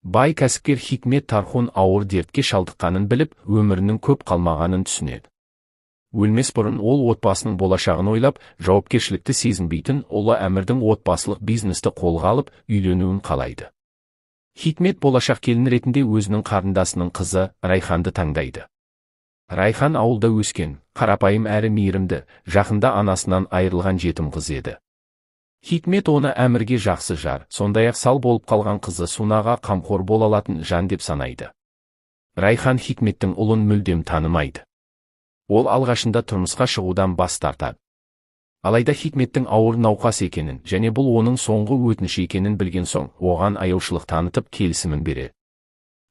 Бай кәсіпкер Хикмет Тархун ауыр дертке шалдыққанын біліп, өмірінің көп қалмағанын түсінеді. Өлмес бұрын ол отбасының болашағын ойлап, жауапкершілікті сезінбейтін ұлы Әмірдің отбасылық бизнесті қолға алып, үйленуін қалайды. Хикмет болашақ келін ретінде өзінің қарындасының қызы Райханды таңдайды. Райхан ауылда өскен, қарапайым әрі мейірімді, жақында анасынан айырылған жетім қыз еді. Хикмет оны Әмірге жақсы жар, сондай-ақ сал болып қалған қызы Сунаға қамқор бола алатын жан деп санайды. Райхан Хикметтің ұлын мүлдем танымайды. Ол алғашында тұрмысқа шығудан бас тартады. Алайда Хикметтің ауыр науқас екенін және бұл оның соңғы өтініші екенін білген соң, оған аяушылық танытып, келісімін береді.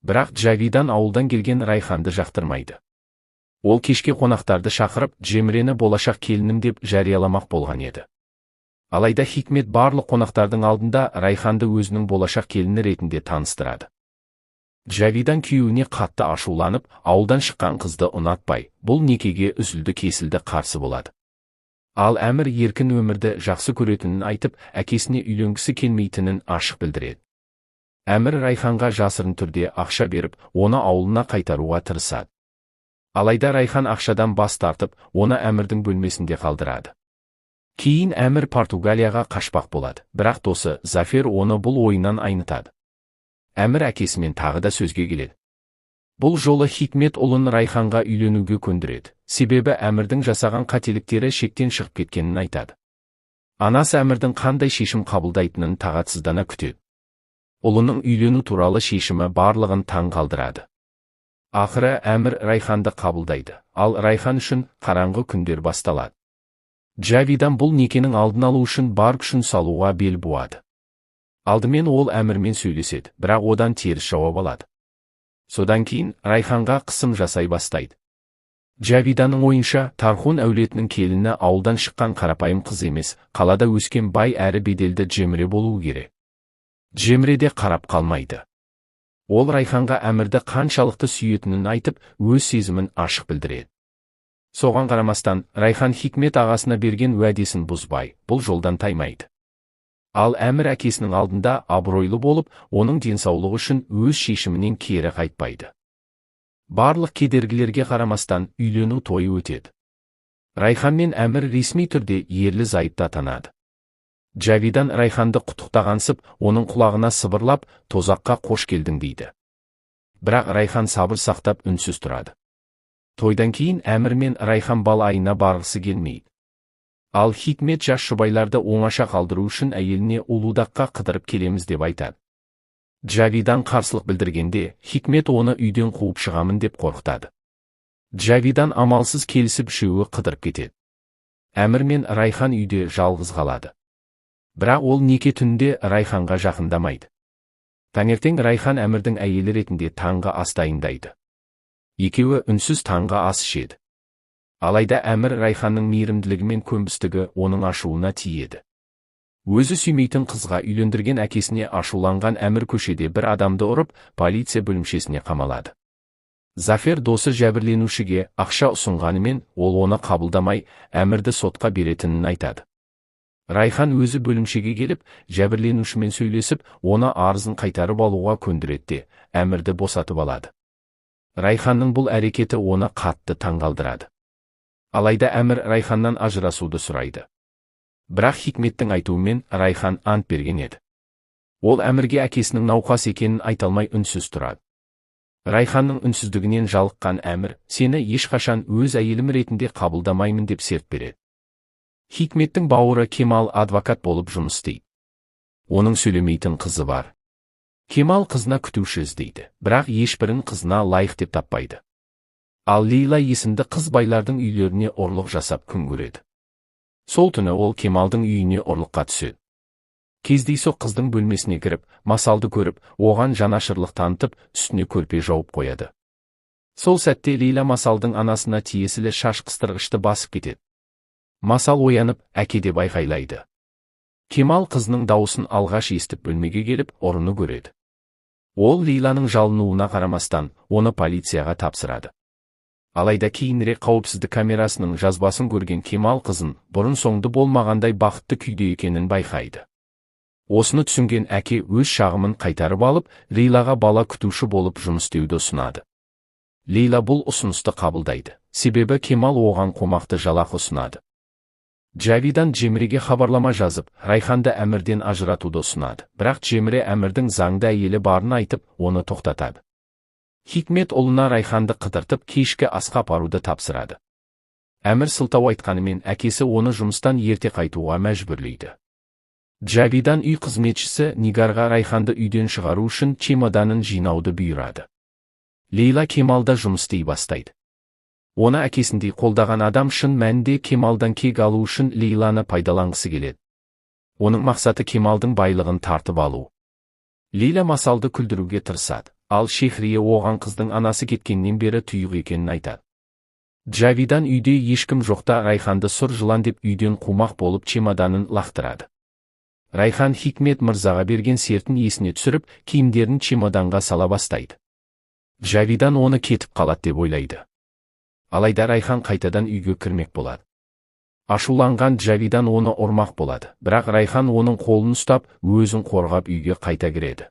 Бірақ Джавидан ауылдан келген Райханды жақтырмайды. Ол кешке қонақтарды шақырып, Джемрені болашақ келінім деп жарияламақ болған еді. Алайда Хикмет барлық қонақтардың алдында Райханды өзінің болашақ келіні ретінде таныстырады. Джавидан күйеуіне қатты ашуланып, ауылдан шыққан қызды ұнатпай, бұл некеге үзілді-кесілді қарсы болады. Ал Әмір еркін өмірді жақсы көретінін айтып, әкесіне үйленгісі келмейтінін ашық білдіреді. Әмір Райханға жасырын түрде ақша беріп, оны ауылына қайтаруға тырысады. Алайда Райхан ақшадан бас тартып, оны Әмірдің бөлмесінде қалдырады. Кейін Әмір Португалияға қашпақ болады, бірақ досы Зафер оны бұл ойынан айнытады. Әмір әкесімен тағы да сөзге келеді. Бұл жолы Хикмет ұлын Райханға үйленуге көндіреді, себебі Әмірдің жасаған қателіктері шектен шығып кеткенін айтады. Анасы Әмірдің қандай шешім қабылдайтынын тағатсыздана күтеді. Ұлының үйлену туралы шешімі барлығын таң қалдырады. Ақыры Әмір Райханды қабылдайды, ал Райхан үшін қараңғы күндер басталады. Джавидан бұл некенің алдын алу үшін бар күшін салуға бел буады. Алдымен ол Әмірмен сөйлеседі, бірақ одан теріс жауап алады. Содан кейін Райханға қысым жасай бастайды. Джавиданның ойынша, Тархун әулетінің келіні ауылдан шыққан қарапайым қыз емес, қалада өскен бай әрі беделді Джемре болуы керек. Джемре де қарап қалмайды. Ол Райханға Әмірді қаншалықты сүйетінін айтып, өз сезімін ашық білдіреді. Соған қарамастан, Райхан Хикмет ағасына берген уәдесін бұзбай, бұл жолдан таймайды. Ал Әмір әкесінің алдында абыройлы болып, оның денсаулығы үшін өз шешімінен кері қайтпайды. Барлық кедергілерге қарамастан, үйлену тойы өтеді. Райхан мен Әмір ресми түрде ерлі зайыпты атанады. Джавидан Райханды құттықтағансып, оның құлағына сыбырлап, «Тозаққа қош келдің» дейді. Бірақ Райхан сабыр сақтап, үнсіз тұрады. Тойдан кейін Әмір мен Райхан бал айына барғысы келмейді. Ал Хикмет жас жұбайларды оңаша қалдыру үшін әйеліне Улудаққа қыдырып келеміз деп айтады. Джавидан қарсылық білдіргенде, Хикмет оны үйден қуып шығамын деп қорқытады. Джавидан амалсыз келісіп, үшеуі қыдырып кетеді. Әмір мен Райхан үйде жалғыз қалады. Бірақ ол неке түнде Райханға жақындамайды. Таңертең Райхан Әмірдің әйелі ретінде таңғы ас дайындайды. Екеуі үнсіз таңғы ас ішеді. Алайда Әмір Райханның мейірімділігі мен көнбістігі оның ашуына тиеді. Өзі сүймейтін қызға үйлендірген әкесіне ашуланған Әмір көшеде бір адамды ұрып, полиция бөлімшесіне қамалады. Зафер досы жәбірленушіге ақша ұсынғанымен, ол оны қабылдамай, Әмірді сотқа беретінін айтады. Райхан өзі бөлімшеге келіп, жәбірленушімен сөйлесіп, оны арызын қайтарып алуға көндіреді де, Әмірді босатып алады. Райханның бұл әрекеті оны қатты таңғалдырады. Алайда Әмір Райханнан ажырасуды сұрайды. Бірақ Хикметтің айтуымен Райхан ант берген еді. Ол Әмірге әкесінің науқас екенін айта алмай, үнсіз тұрады. Райханның үнсіздігінен жалыққан Әмір, «Сені ешқашан өз әйелім ретінде қабылдамаймын» деп серт береді. Хикметтің бауыры Кемал адвокат болып жұмыс істейді. Оның сөйлемейтін қызы бар. Кемал қызына күтуші іздейді, бірақ ешбірін қызына лайық деп таппайды. Ал Лейла есімді қыз байлардың үйлеріне ұрлық жасап күн көреді. Сол түні ол Кемалдың үйіне ұрлыққа түседі. Кездейсоқ қыздың бөлмесіне кіріп, Масалды көріп, оған жанашырлық танытып, үстіне көрпе жауып қояды. Сол сәтте Лейла Масалдың анасына тиесілі шаш қыстырғышты басып кетеді. Масал оянып, «Әке» деп айқайлайды. Кемал қызының дауысын алғаш естіп, бөлмеге келіп, ұрыны көреді. Ол Лейланың жалынуына қарамастан, оны полицияға тапсырады. Алайда кейінірек қауіпсіздік камерасының жазбасын көрген Кемал қызын бұрын соңды болмағандай бақытты күйде екенін байқайды. Осыны түсінген әке өз шағымын қайтарып алып, Лейлаға бала күтуші болып жұмыс істеуді ұсынады. Лейла бұл ұсынысты қабылдайды, себебі Кемал оған қомақты жалақы ұсынады. Джавидан Джемреге хабарлама жазып, Райханды Әмірден ажыратуды ұсынады, бірақ Джемре Әмірдің заңды әйелі барын айтып, оны тоқтатады. Хикмет ұлына Райханды қыдыртып, кешкі асқа апаруды тапсырады. Әмір сылтау айтқанымен, әкесі оны жұмыстан ерте қайтуға мәжбүрлейді. Джавидан үй қызметшісі Нигарға Райханды үйден шығару үшін чемоданын жинауды бұйырады. Лейла Кемалда жұмыс істей бастайды. Оны әкесіндей қолдаған адам шын мәнінде Кемалдан кек алу үшін Лейланы пайдаланғысы келеді. Оның мақсаты Кемалдың байлығын тартып алу. Лейла Масалды күлдіруге тырысады, ал Шехрие оған қыздың анасы кеткеннен бері тұйық екенін айтады. Джавидан үйде ешкім жоқта Райханды сұр жылан деп үйден қумақ болып чемоданын лақтырады. Райхан Хикмет мырзаға берген сертін есіне түсіріп, киімдерін чемоданға сала бастайды. Джавидан оны кетіп қалады деп ойлайды. Алайда Райхан қайтадан үйге кірмек болады. Ашуланған Джавидан оны ұрмақ болады, бірақ Райхан оның қолын ұстап, өзін қорғап үйге қайта кіреді.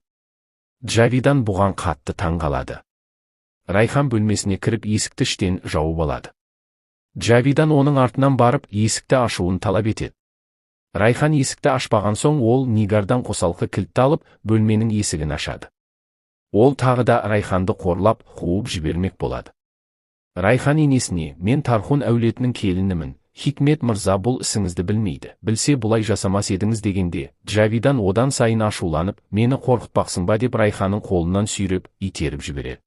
Джавидан бұған қатты таң қалады. Райхан бөлмесіне кіріп, есікті іштен жауып алады. Джавидан оның артынан барып, есікті ашуын талап етеді. Райхан есікті ашпаған соң, ол Нигардан қосалқы кілтті алып, бөлменің есігін ашады. Ол тағы да Райханды қорлап, қуып жібермек болады. Райхан енесіне: «Мен Тархун әулетінің келінімін, Хикмет мырза бұл ісіңізді білмейді, білсе, бұлай жасамас едіңіз», – дегенде, Джавидан одан сайын ашуланып, «Мені қорқытпақсың ба?» деп, Райханның қолынан сүйреп, итеріп жібереді.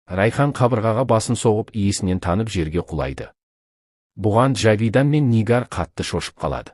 Райхан қабырғаға басын соғып, есінен танып, жерге құлайды. Бұған Джавидан мен Нигар қатты шошып қалады.